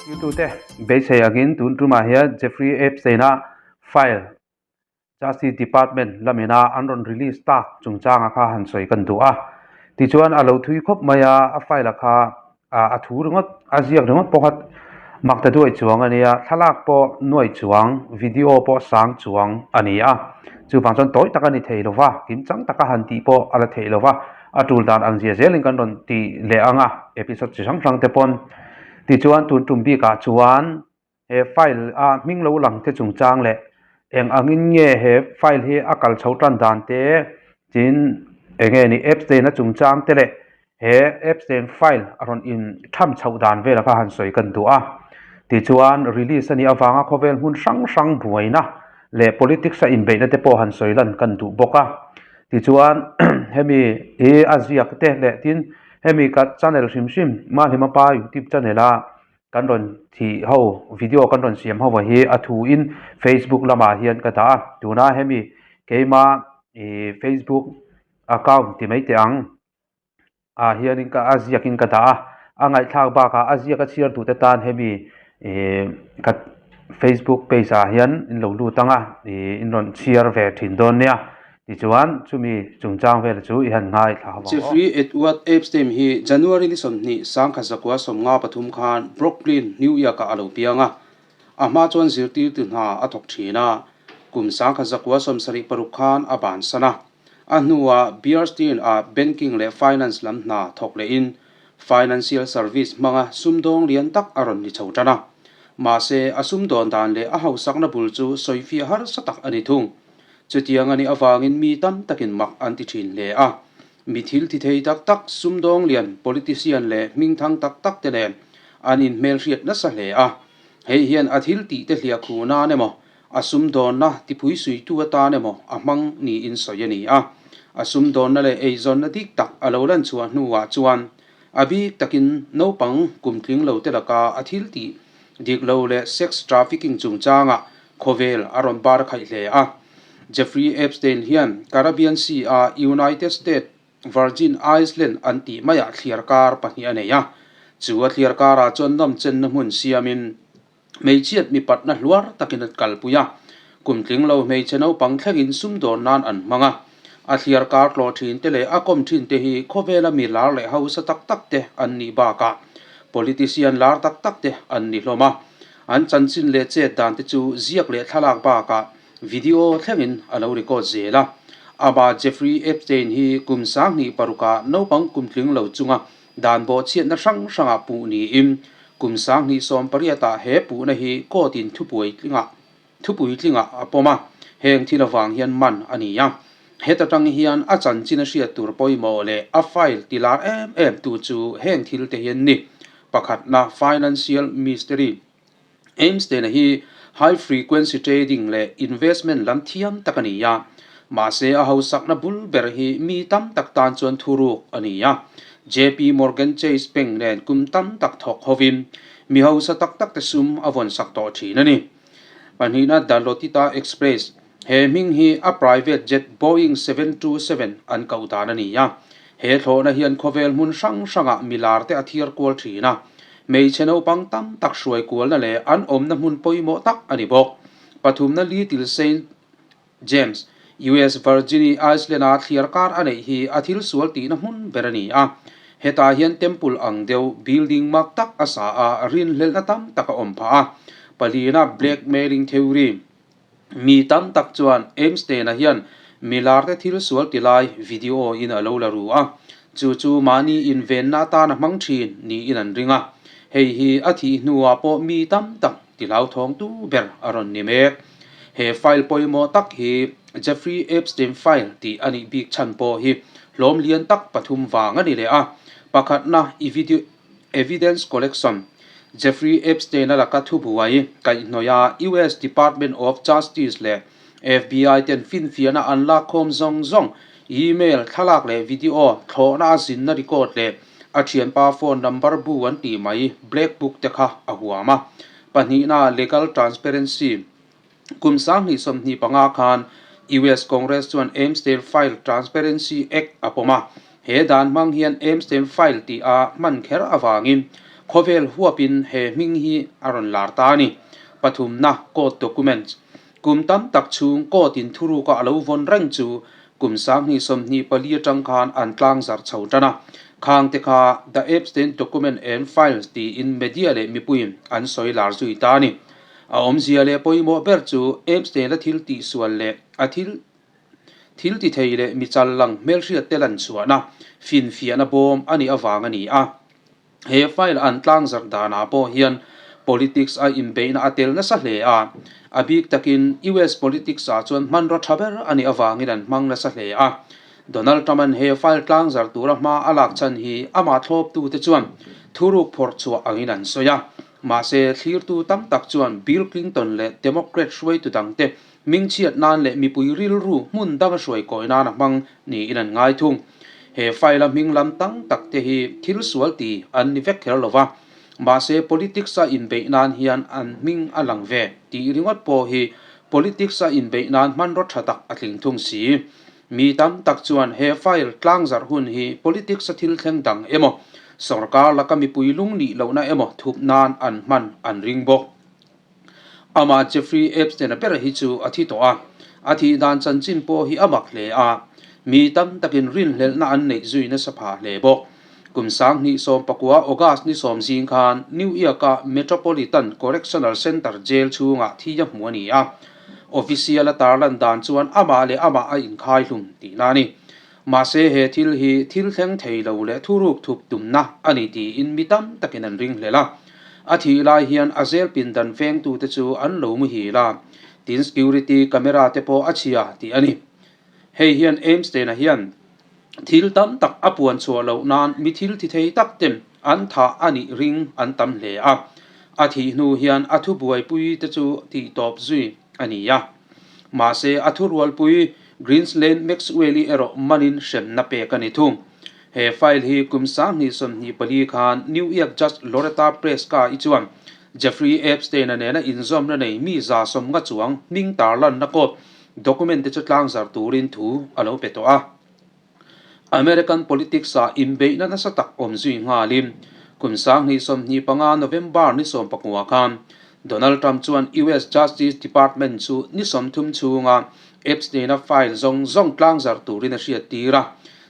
Youtube te beisei angin tun tumah hian Jeffrey Epstein-a file Justice Department lamina an rawn release tak chungchanga kha han sawi kan duh a. Tichuan a lo thui khawp mai a, a file-a kha a thu ringawt, a ziak ringawt pawh kha mak ta duai chuang a nia, thlalak pawh nuai chuang, video pawh sang chuang a ni a. Chuvang chuan tawi tak a ni thei lo va, kimchang taka han tih pawh a la theih lo va, a tul dan ang zia zelin kan rawn ti leh ang a, episode chi hrang hrang te pawn. Tichuan tun tum bikah chuan he file a hming lo lang te chungchang leh eng angin nge he file hi a kal chho tan dan te tin eng nge ni Epstein a chungchang te leh he Epstein file a rawn in tham chhoh dan vel kha han sawi kan duh a. Tichuan release a nih avanga khawvel hmun hrang hrang buaina leh politics a inbeihna te pawh han sawi lan kan duh bawk a. Tichuan hemi hi a ziak te leh tin hemi ka channel hrim hrim Mahlima pa youtube channel a kan rawn thih ho video kan rawn siam ho hi a thu in facebook lamah hian ka dah a tuna hemi keima ih facebook account ti mai teh ang ah hianin ka a ziak in ka dah a a ngaihthlak bakah a ziak a chhiar duh te tan hemi ih ka facebook page ah hian in lo lut ang a ih in rawn chhiar ve thin dawn nia. Tichuan, chumi chungchang vel chu i han ngaithla ho ang aw. Jeffrey Edward Epstein hi January ni 20, 1973 khan Brooklyn, New York-ah a lo piang a. A hma chuan zirtirtu hna a thawk thin a, kum 1976 khan a bansan a. A hnuah Bear Stearns-ah banking leh finance lam hna thawk lehin financial service hmanga sumdawng lian tak a rawn ni chho tan a. Mahse, a sumdawn dan leh a hausakna bul chu sawifiah harsa tak a ni thung. Chutiang a nih avangin mi tam takin mak an ti thin hle a. Mi thil ti thei tak tak, sumdawng lian, politician leh hmingthang tak tak te nen an inhmelhriat nasa hle a. Hei hian a thil tih te hliah khuh nan emaw, a sumdawnna tipui suitu atan emaw a hmang niin sawi a ni a. A sumdawnna leh eizawnna dik tak a lo lan chhuah hnuah chuan a bik takin naupang kumtling lo te laka a thil tih dik lo leh sex trafficking chungchangah Khawvel a rawn bar khaih hle a. Jeffrey Epstein hian Caribbean Sea-a United States Virgin Island an tih maiah thliar kar pahnih a nei a. Chu a thliar karah chuan nawmchenna hmun siamin hmeichhiat mipatna hluar takin a kalpui a. Kum tling lo hmeichhe naupang thlengin sumdawn nan an hmang a. A thliar kar tlawh thin te leh a kawm thin te hi khawvela mi lar leh hausa tak tak te an nih bakah politician lar tak tak te an ni hlawm a. An chanchin leh chet dan te chu ziak leh thlalak bakah video thlengin a lo record zel a. Amah Jeffrey Epstein hi kum 2006 ah naupang kum tling lo chunga dan bawhchhiatna hrang hrangah puh niin kum 2018 ah he puhna hi court in thupuitlingah thupuitlingah a pawm a, heng thil avang hian man a ni a. Heta tang hian a chanchin a hriat tur pawimawh leh a file ti lar em em tu chu heng thil te hi an ni. Pakhatna Financial Mystery Einstein-a hi high frequency trading leh investment lam thiam tak a ni a, mahse a hausakna bul ber hi mi tam tak tan chuan thuruk a ni a. JP Morgan Chase Bank nen kum tam tak thawk hovin mi hausa tak tak te sum a vawnsak tawh thin a ni. Pahnihna The Lotita Express He hming hi a private jet Boeing 727 an koh dan a ni a. He thlawhna hian khawvel hmun hrang hrangah milar te a thiar kual thin a. Hmeichhe naupang tam tak hruai kualna leh an awmna hmun pawimawh tak a ni bawk. Pathumna Little Saint James, US Virgin Island-a thliar kar a neih hi a thil sual tihna hmun ber a ni a. Hetah hian temple ang deuh building mak tak a sa a, rinhlelhna tam tak a awm phah a. Palina blackmailing theory. Mi tam tak chuan Einstein-a hian milarte thil sual ti lai video in a lo la ru a, chu chu mahni invenna atan a hmang thin niin an ring a. Hei hi a thih hnuah pawh mi tam tak ti hlauthawngtu ber a rawn ni mek. He file pawimawh tak hi Jeffrey Epstein file tih a nih bik chhan pawh hi hlawm lian tak pathum vang a ni leh a. Pakhatna i video. Evidence Collection, Jeffrey Epstein-a laka thubuai kaihhnawih a US Department of Justice leh FBI ten finfiahna an lakkhawm zawng zawng, email, thlalak leh video, thlawhna a zinna record leh a thianpa phone number bu an tih mai black book te kha a huam a. Pahnihna, Legal Transparency, Kum 2025 khan US Congress chuan Epstein File Transparency Act a pawm a. He dan hmang hian Epstein File tih a hman kher avangin Khawvel huapin he hming hi a rawn lar ta a ni. Pathumna, Court Documents. Kum tam tak chhung court in thuruka a lo vawn reng chu kum 2024 atang khan an tlang zarh chho tan a. Khang te kha The Epstein Document and Files tiin media leh mipuiin an sawi lar zui ta a ni. A awmzia leh pawimawh ber chu Epstein-a thil tihsual leh a thil thil ti thei leh mi chal lang hmelhriat te lan chhuahna finfiahna bawm a nih avang a ni a. He file an tlangzarh danah pawh hian politics a inbeihna a tel nasa hle a, a bik takin US politics ah chuan hmanraw tha ber a nih avangin an hmang nasa hle a. Donald Trump-a'n he file tlangzarh tura hma a lak chhan hi amah thlawptute chuan thuruk phawrh chhuah angin an sawi a. Mahse, thlirtu tam tak chuan Bill Clinton leh Democrat hruaitu dangte Hmingchhiat nan leh mipui rilru hmun danga hruai kawi nan a hmang niin an ngai thung. He file-a hming lam tang tak te hi thil sual ti an ni vek kher lo va, mahse politics-a inbeih nan hian an hming a lang ve tih ringawt pawh hi politics-a inbeih nan hmanraw tha tak a tling thung si. Mi tam tak chuan he file tlangzarh hun hi politics-a thil thleng dang emaw, sorkar laka mipui lung nih lohna emaw thup nan an hman an ring bawk. Amah Jeffrey Epstein-a ber hi chu a thi tawh a, a thih dan chanchin pawh hi a mak hle a, mi tam takin rinhlelhna an neih zui nasa phah hle bawk. Kum 2019 August ni sawm zing khan New York-a Metropolitan Correctional Center jail chhungah thi a hmu a ni a, official a tarlan dan chuan amah leh amah a inkhai hlum tihna a ni. Mahse he thil hi thil thleng thei lo leh thuruk thup tumna a ni tiin mi tam takin an ringhlel a. A thih lai hian a zel pindan vengtute chu an lo muhil a, tin security camera te pawh a chhia tih a ni. Hei hian Epstein-a hian thil tam tak a puan chhuah loh nan mi thil thi thei tak ten an thah a nih ring an tam hle a. A thih hnu hian a thubuaipui te chu tihtawp zui a ni a. Mahse, a thurualpui Ghislaine Maxwell-i erawh manin hremna pek a ni thung. He file hi kum 2024 khan New York Judge Loretta Preska-i chuan Jeffrey Epstein-a nena inzawmna nei mi 150 chuang hming tarlanna court document te chu tlangzarh turin thu a lo pe tawh a. American politics-ah inbeihna nasa tak awm zui nghalin kum 2025 November ni 19 khan Donald Trump chuan US Justice Department chu ni 30 chhunga Epstein-a file zawng zawng tlangzarh turin a hriattir a.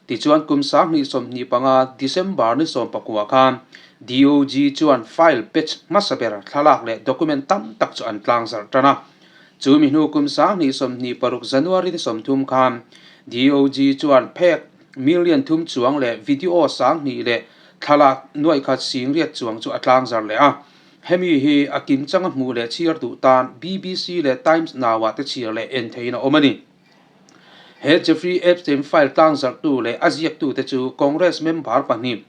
Tichuan kum 2025 December ni 19 khan DOJ chuan file batch hmasa ber thlalak leh document tam tak chu an tlangzarh tan a. Chu mi hnu kum 2026 January ni 30 khan DOJ chuan phek million thum chuang leh video 2000 leh thlalak nuaih khat sing riat chuang chu a tlangzarh leh a. Hemi hi a kim changa hmuh leh chhiar duh tan BBC leh Times Now-ah te chhiar leh en theihin a awm a ni. He Jeffrey Epstein file tlangzarhtu leh a ziaktute chu Congress member pahnih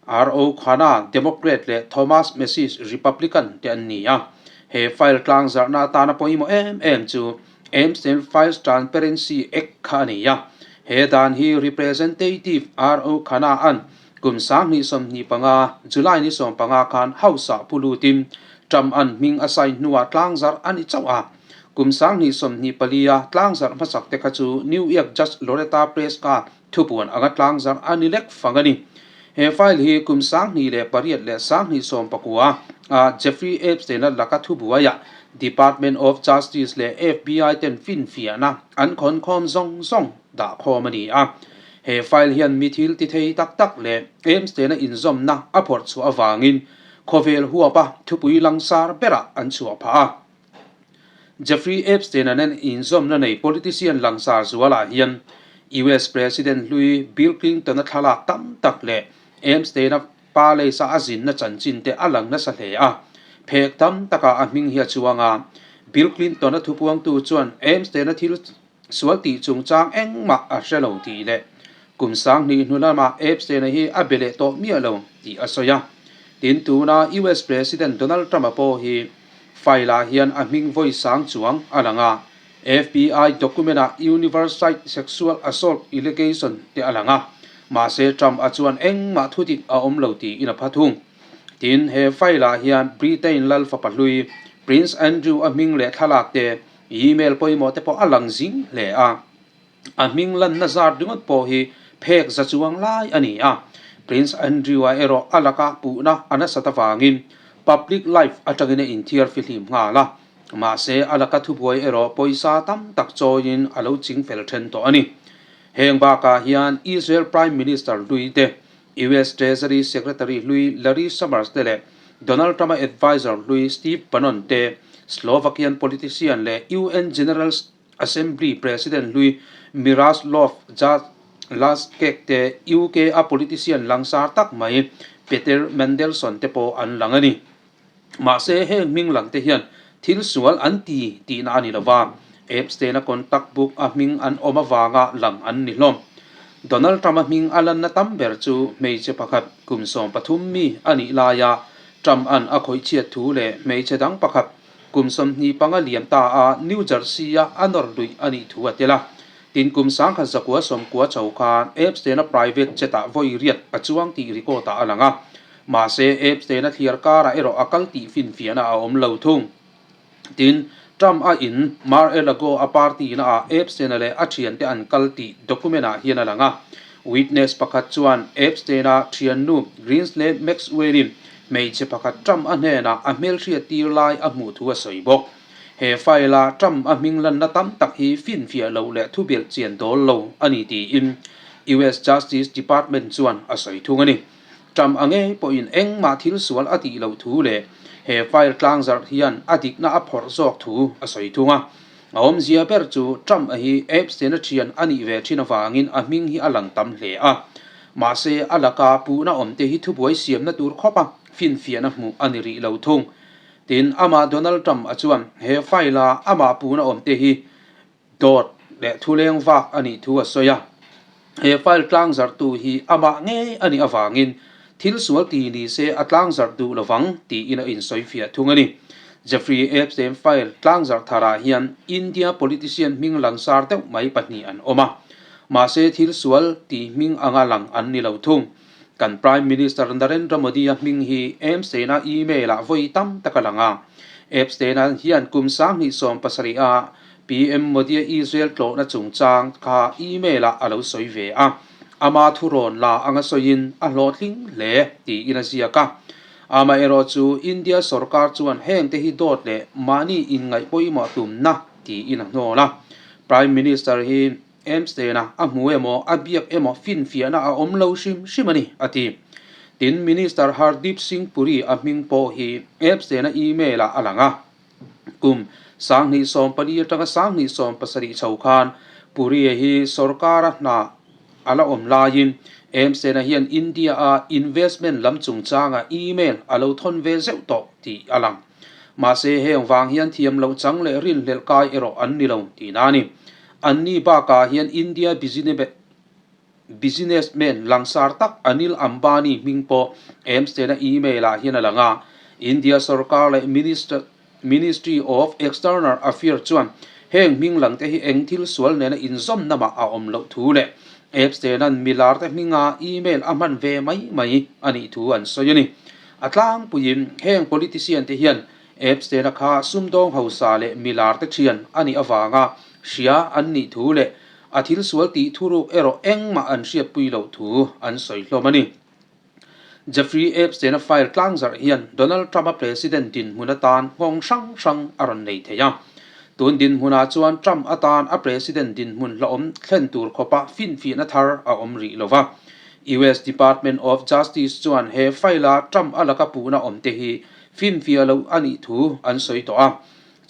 RO Khanna, Democrat, leh Thomas Massie, Republican, te an ni a. He file tlangzarhna atana pawimawh em em chu Epstein Files Transparency Act kha a ni a. He dan hi Representative RO Khanna-a'n kum 2025 July ni 15 khan House-ah pu lutin Trump-a'n hming a sign hnuah tlangzarh a ni chauh a. Kum 2024-a tlangzarh hmasak te kha chu New York Judge Loretta Preska thupuan anga tlangzarh a ni lek fang a ni. He file hi kum 2008 leh 2019 a Jeffrey Epstein-a laka thubuaiah Department of Justice leh FBI ten finfiahna an khawnkhawm zawng zawng dah khawm a ni a. He file hian mi thil ti thei tak tak leh Epstein-a inzawmna a phawrh chhuah avangin khawvel huapa thupui langsar berah an chhuah phah a. Jeffrey Epstein-a nen inzawmna nei politician langsar zualah hian US President hlui Bill Clinton-a thlalak tam tak leh Epstein-a palace-a a zinna chanchin te a lang nasa hle a. Phek tam takah a hming hi a chuang a. Bill Clinton-a thupuangtu chuan Epstein-a thil sual tih chungchang engmah a hre lo tih leh kum 2000 hnu lamah Epstein-a hi a be leh tawh miah lo tih a sawi a. Tin, tuna US President Donald Trump-a pawh hi File-ah hian a hming vawi sang chuang a lang a, FBI document-ah Universite sexual assault allegation te a lang a, mahse Trump-a chuan engmah thudik a awm lo tiin a pha thung. Tin, he file-ah hian Britain lal fapa hlui Prince Andrew a hming leh thlalak te, email pawimawh te pawh a lang zing hle a. A hming lanna zat ringawt pawh hi phek za chuang lai a ni a. Prince Andrew-a erawh a laka puhna a nasat avangin public life atangin a inthiar fihlim nghal a, mahse a laka thubuai erawh pawisa tam tak chawiin a lo ching fel then tawh a ni. Heng bakah hian Israel Prime Minister hlui te, US Treasury Secretary hlui Larry Summers te leh Donald Trump-a adviser hlui Steve Bannon te, Slovakian politician leh UN General Assembly President hlui Miroslav Lajcek te, UK-a politician langsar tak mai Peter Mandelson te pawh an lang a ni. Mahse, heng hming lang te hian thil sual an ti tihna a ni lo va, Epstein-a contact book a hming an awm avanga lang an ni hlawm. Donald Trump-a hming a lanna tam ber chu hmeichhe pakhat kum 13 mi a nih laia Trump-a'n a khawihchhiat thu leh hmeichhe dang pakhat kum 25 liam ta a New Jersey-a a nawr luih a nih thu a tel a. Tin, kum 1990 chho khan Epstein-a private jet-ah vawi riat a chuang tih record-ah a lang a. Mahse, Epstein-a thliar karah erawh a kal tih finfiahna a awm lo thung. Tin, Trump-a in Mar-a-Lago a party-na ah Epstein-a leh a thiante an kal tih document-ah hian a lang a. Witness pakhat chuan Epstein-a thiannu Ghislaine Maxwell-in hmeichhe pakhat Trump-a hnenah a hmelhriat tir lai a hmuh thu a sawi bawk. He file-a Trump-a hming lanna tam tak hi finfiah loh leh thubelh chian dawl lo a ni tiin US Justice Department chuan a sawi thung a ni. Trump a ngei pawhin engmah thil sual a tih loh thu leh he file tlangzarh hian a dikna a phawrh zawk thu a sawi thung a. A awmzia ber chu Trump a hi Epstein-a thian a nih ve thin avangin a hming hi a lang tam hle a. Mahse, a laka puhna awmte hi thubuai siamna tur khawpa finfiahna hmuh a ni rih lo thung. Tin, amah Donald Trump a chuan he file-a amah puhna awmte hi Dawt leh thuleng vak a nih thu a sawi a. He file tlangzarhtu hi amah ngei a nih avangin thil sual ti ni se a tlangzarh duh lovang tiin a insawi fiah thung a ni. Jeffrey Epstein file tlangzarh tharah hian India politician hming langsar deuh mai pahnih an awm a. Mahse thil sual ti hming anga lang an ni lo thung. Kan Prime Minister Narendra Modi-a hming hi Epstein-a email-ah vawi tam tak a lang a. Epstein-a hian kum 2017 a PM Modi-a Israel tlawhna chungchang kha email-ah a lo sawi ve a, ama thurawn la anga sawiin a hlawhtling hle tiin a ziak a. Amaherawhchu India sorkar chuan hengte hi dawt leh mahni inngaih pawimawh tumna tiin a hnawl a. Prime Minister hi Epstein-a a hmu emaw a biak emaw finfiahna a awm lo hrim hrim a ni, a ti. Tin, Minister Hardeep Singh Puri a hming pawh hi Epstein-a email-ah a lang a. Kum 2014 atanga 2017 chho khan Puri-a hi sorkara hna a la awm laiin Epstein-a hian India-a investment lam chungchanga email a lo thawn ve zeuh tawh tih a lang. Mahse, heng vang hian thiam loh chang leh rinhlelh kai erawh an ni lo tihna a ni. Anni bakah hian India businessman langsar tak Anil Ambani hming pawh Epstein-a email-ah hian a lang a. India sorkar leh Ministry of External Affairs chuan heng hming langte hi eng thil sual nena inzawm namah a awm loh thu leh Epstein-a'n milarte hminga email a hman ve mai mai a nih thu an sawi a ni. A tlangpuiin heng politician-te hian Epstein-a kha sumdawng hausa leh milarte thian a nih avanga hria an nih thu leh a thil sual tih thuruk erawh engmah an hriatpui loh thu an sawi hlawm a ni. Jeffrey Epstein-a file tlangzarh hian Donald Trump-a president dinhmun atan nghawng hrang hrang a rawn nei thei a. Tun dinhmunah chuan Trump atan a president dinhmun hlauhawm thlen tur khawpa finfiahna thar a awm rih lo va. US Department of Justice chuan he file-a Trump a laka puhna awmte hi finfiah loh a nih thu an sawi tawh a.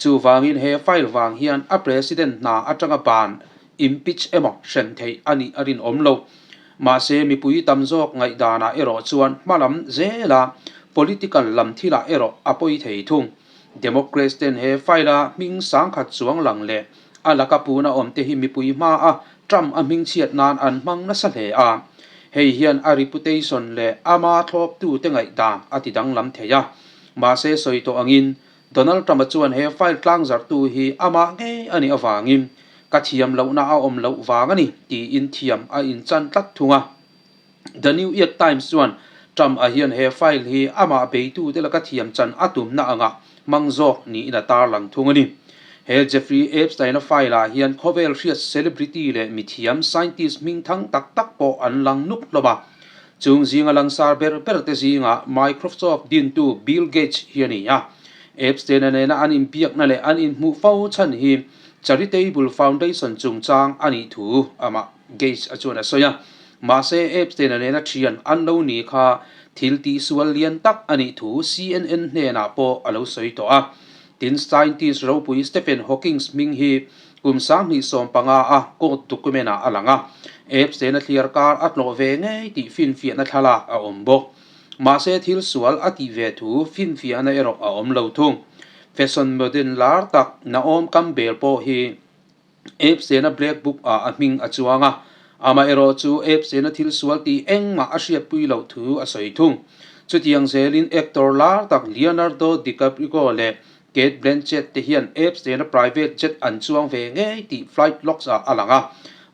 Chuvangin he file vang hian a president hna atanga ban, impeach, emaw hren theih a nih a rinawm lo. Mahse mipui tam zawk ngaihdanah erawh chuan hmalam zela political lam thilah erawh a pawi thei thung. Democrats ten he file-a hming sangkhat chuang lang leh a laka puna awmte hi mipui hmaa Trump a hmingchhiat nan an hmang nasa hle a. Hei hian a reputation leh ama thlawptute ngaihdan a ti danglam thei a. Mahse sawi tawh angin Donald Trump-a chuan he file tlangzarhtu hi amah ngei a nih avangin ka thiam lohna a awm loh vang a ni tiin thiam a inchan tlat thung a. The New York Times chuan Trump-a hian he file hi amah beitute laka thiam chan a tumna angah hmang zawk niin a tarlang thung a ni. He Jeffrey Epstein-a file-ah hian khawvel hriat celebrity leh mithiam scientist hmingthang tak tak pawh an lang nuk hlawm a. Chung zinga langsar ber ber te zingah Microsoft dintu Bill Gates hi a ni a. Epstein-a nena an inbiakna leh an inhmuh fo chhan hi Charitable Foundation chungchang a nih thu amah Gates a chuan a sawi a. Mahse, Epstein-a nena thian an lo ni kha thil tihsual lian tak a nih thu CNN hnenah pawh a lo sawi tawh a. Tin, scientist ropui Stephen Hawkings hming hi kum 2015 a court document-ah a lang a, Epstein-a thliar kar a tlawh ve ngei tih finfiahna thlalak a awm bawk. Mahse, thil sual a tih ve thu finfiahna erawh a awm lo thung. Fashion model lar tak Naom Campbell pawh hi Epstein-a Black Book-ah a hming a chuang a, amaherawh chu Epstein-a thil sual tih engmah a hriatpui loh thu a sawi thung. Chutiang zelin actor lar tak Leonardo DiCaprio leh Cate Blanchett te hian Epstein-a private jet an chuang ve ngei tih flight logs-ah a lang a,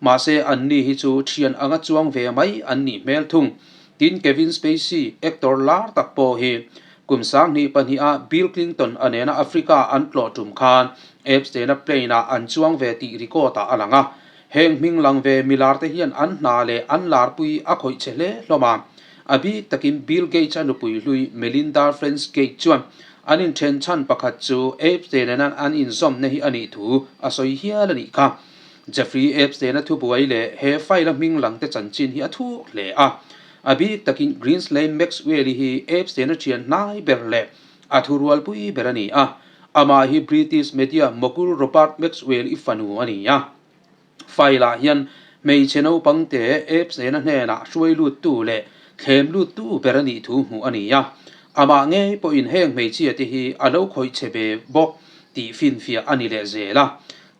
mahse anni hi chu thian anga chuang ve mai an nih hmel thung. Tin, Kevin Spacey, actor lar tak pawh hi Kum 2002-ah Bill Clinton a nena Africa an tlawh tum khan Epstein-a plane-ah an chuang ve tih record-ah a lang a. Heng hming lang ve milar te hian an hna leh an larpui a khawih che hle hlawm a. A bik takin Bill Gates-a nupui hlui Melinda French Gates chuan an inthen chhan pakhat chu Epstein nena an inzawmna hi a nih thu a sawi hial a nih kha. Jeffrey Epstein-a thubuai leh he file-a hming lang te chanchin hi a thuk hle a. A bik takin Ghislaine Maxwell-i hi Epstein-a thian hnai ber leh a thurualpui ber a ni a. Amah hi British media mogul Robert Maxwell-i fanu a ni a. File-ah hian hmeichhe naupangte Epstein-a hnenah hruai luttu leh thlem luttu ber a nih thu hmuh a ni a. Amah ngei pawhin heng hmeichhiate hi a lo khawih che ve bawk tih finfiah a ni leh zel a.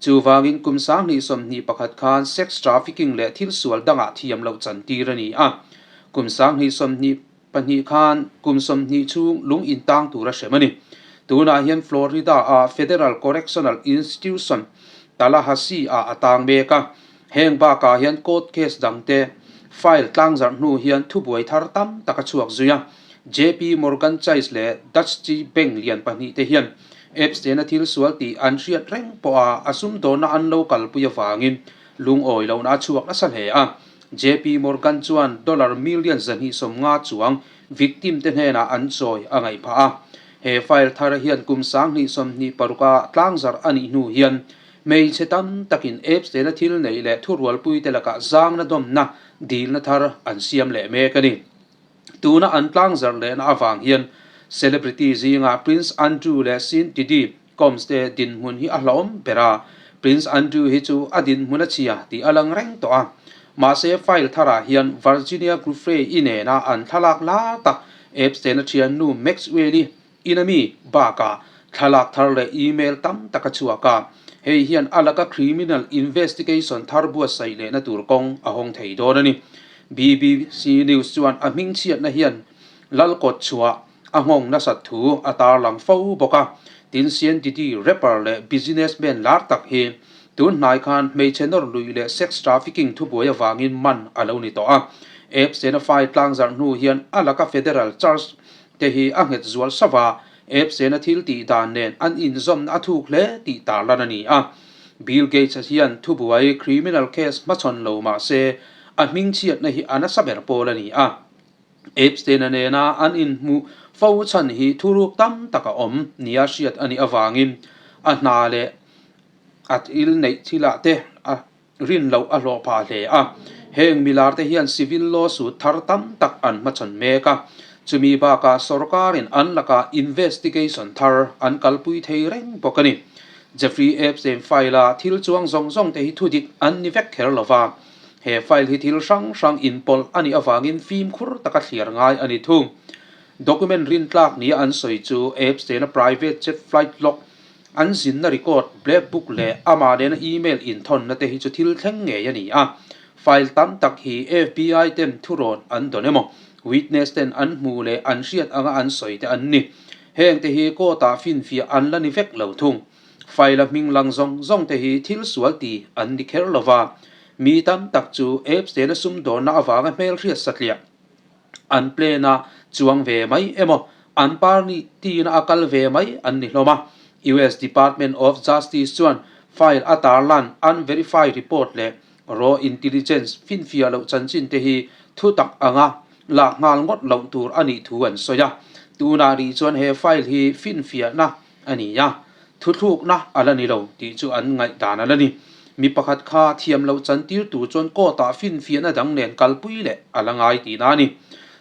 Chuvangin kum 2021 khan sex trafficking leh thil sual dangah thiam loh chantir a ni a. Kum 2022 khan kum 20 chhung lung intang tur a hrem a ni. Tunah hian Florida-a Federal Correctional Institution, Tallahassee-ah a tang mek a. Heng bakah hian court case dangte file tlangzarh hnu hian thubuai thar tam tak a chhuak zui a. JP Morgan Chase leh Deutsche Bank lian pahnih te hian Epstein-a thil sual tih an hriat reng pawha a sumdawnna an lo kalpui avangin lungawi lohna a chhuak nasa hle a. JP Morgan chuan dollar million 250 chuang victim te hnenah an chawi a ngaih phah a. He file thar hian kum 2026 a tlangzarh a nih hnu hian hmeichhe tam takin Epstein-a thil neih leh thurualpuite lakah zangna dawmna dilna thar an siam leh mek a ni. Tuna an tlangzarh lehna avang hian celebrity zingah Prince Andrew leh Sean Diddy Combs te dinhmun hi a hlauhawm ber a, Prince Andrew hi chu a dinhmun a chhia tih a lang reng tawh a. Mahse file tharah hian Virginia Giuffre-i nena an thlalak lar tak Epstein-a thiannu Maxwell-i in ami bakah thlalak thar leh email tam tak a chhuak a, hei hian a laka criminal investigation thar buatsaih lehna tur kawng a hawng thei dawn a ni. BBC News chuan a hmingchhiatna hian Lalkawt chhuah a nghawng nasat thu a tarlang fo bawk a, tin CNDD rapper leh businessman lar tak hi tun hnai khan hmeichhe nawr luih leh sex trafficking thubuai avangin man a lo ni tawh a. Epstein-a file tlangzarh hnu hian a laka federal charge te hi a nghet zual sauh a, Epstein-a thil tih dan nen an inzawmna a thuk hle tih tarlan a ni a. Bill Gates-a hian thubuai criminal case hmachhawn lo mah se, a hmingchhiatna hi a nasa ber pawl a ni a. Epstein-a nena an inhmuh fo chhan hi thuruk tam tak a awm nia hriat a nih avangin a hna leh a thil neih thilah te a rin loh a hlawh phah hle a. Heng milar te hian civil lawsuit thar tam tak an hmachhawn mek a, chumi bakah sorkarin an lakah investigation thar an kalpui thei reng bawk a ni. Jeffrey Epstein file-a thil chuang zawng zawng te hi thudik an ni vek kher lo va, he file hi thil hrang hrang inpawlh a nih avangin fimkhur taka thliar ngai a ni thung. Document rintlak nia an sawi chu Epstein-a private jet flight log An zinna record, black book leh amah nena email inthawnna te hi chu thil thleng ngei a ni a. File tam tak hi FBI ten thurawn an dawn emaw, witness ten an hmuh leh an hriat anga an sawi te an ni. Heng te hi court ah finfiah an la ni vek lo thung. File a hming lang zawng zawng te hi thil sual ti an ni kher lo va. Mi tam tak chu Epstein-a sumdawnna avanga hmelhriat satliah an plane a chuang ve mai emaw, an party-na a kal ve mai an ni hlawm a. US Department of Justice chuan file a tarlan unverified report leh raw intelligence finfiah loh chanchin te hi thutak anga lak nghal ngawt loh tur a nih thu an sawi a. Tunah rih chuan he file hi finfiahna a ni a, thuthlukna a la ni lo tih chu an ngaihdan a la ni. Mi pakhat kha thiam loh chantir tur chuan court ah finfiahna dang nen kalpui leh a la ngai tihna a ni.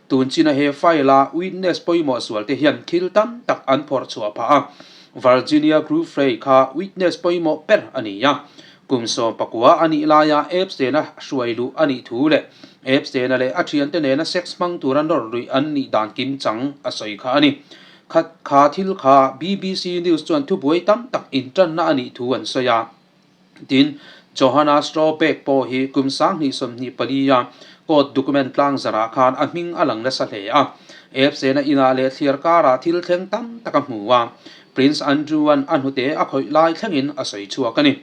Tun china he file a witness pawimawh sual te hian thil tam tak an phawrh chhuah phah a, Virginia Giuffre kha witness pawimawh ber a ni a. Kum 19 a nih laia Epstein-a hruai luh a nih thu leh Epstein-a leh a thiante nena sex hmang tura nawr luih an nih dan kim chang a sawi kha a ni. Khat kha thil kha BBC News chuan thubuai tam tak intanna a nih thu an sawi a. Tin, Johanna Strawback pawh hi kum 2024 a court document tlangzarah khan a hming a lang nasa hle a. Epstein-a inah leh thliar karah thil thleng tam tak a hmu a. Prince Andrew-a'n a hnute a khawih lai thlengin a sawi chhuak a ni.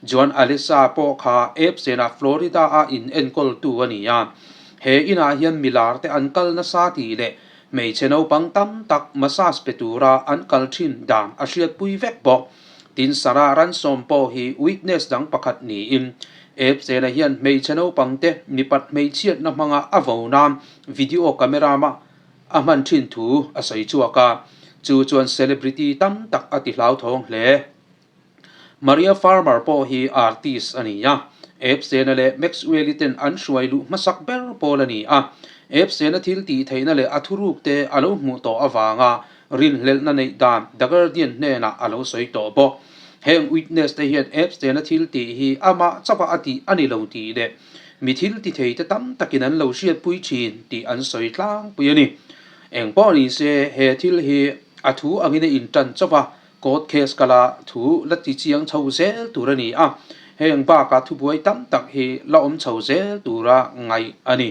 Joan Alissa pawh kha Epstein-a Florida-a in enkawltu a ni a. He inah hian milar te an kal nasa tih leh hmeichhe naupang tam tak massage pe tura an kal thin dan a hriatpui vek bawk. Tin, Sarah Ransom pawh hi witness dang pakhat niin Epstein-a hian hmeichhe naupang te mipat hmeichhiatna hmanga a vo nan video camera mah a hman thin thu a sawi chhuak a, chu chuan celebrity tam tak a ti hlauthawng hle. Maria Farmer pawh hi artist a ni a, Epstein-a leh Maxwell-i ten an hruai luh hmasak ber pawl a ni a, Epstein-a thil tih theihna leh a thuruk te a lo hmuh tawh avanga rinhlelhna neih dan The Guardian hnenah a lo sawi tawh bawk. Heng witness te hian Epstein-a thil tih hi amah chauha a tih a ni lo tih leh Mi thil ti thei te tam takin an lo hriatpui thin tih an sawi tlangpui a ni. Eng pawh ni se, he thil hi a thu angin a intan chauh a, court case kala thu la ti chiang chho zel tur a ni a, heng bakah thubuai tam tak hi la awm chho zel tura ngaih a ni.